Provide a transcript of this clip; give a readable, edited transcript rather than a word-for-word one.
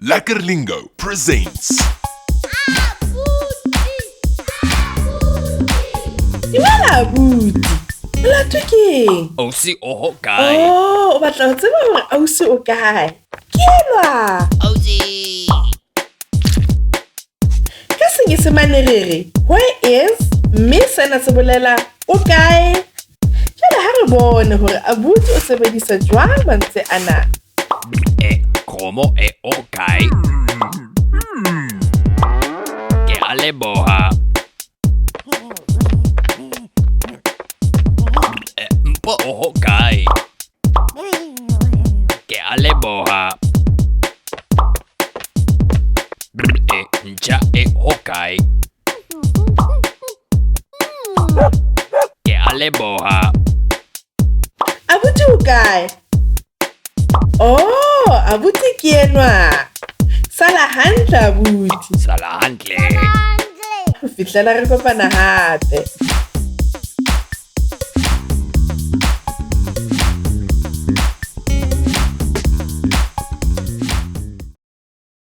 Lekker Lingo presents. Dumela abuti. Molato ke eng? Ausi o ho kae? Oh, o batla ho tseba hore ausi o kae? Ke enwa. Ausi. Ka Senyesemane re re where is mme sena se bolela o kae? Jwale ha re bone hore abuti o sebedisa jwang mantswe ana. E kgomo e o kae? Ke a leboha. E, Mpho o ho kae? Ke a leboha. E ntja e ho kae? Ke a leboha. Abuti o kae? Oh, abuti ke enwa. Sala hantle abuti. Sala hantle. Ho fihlela re kopana hape.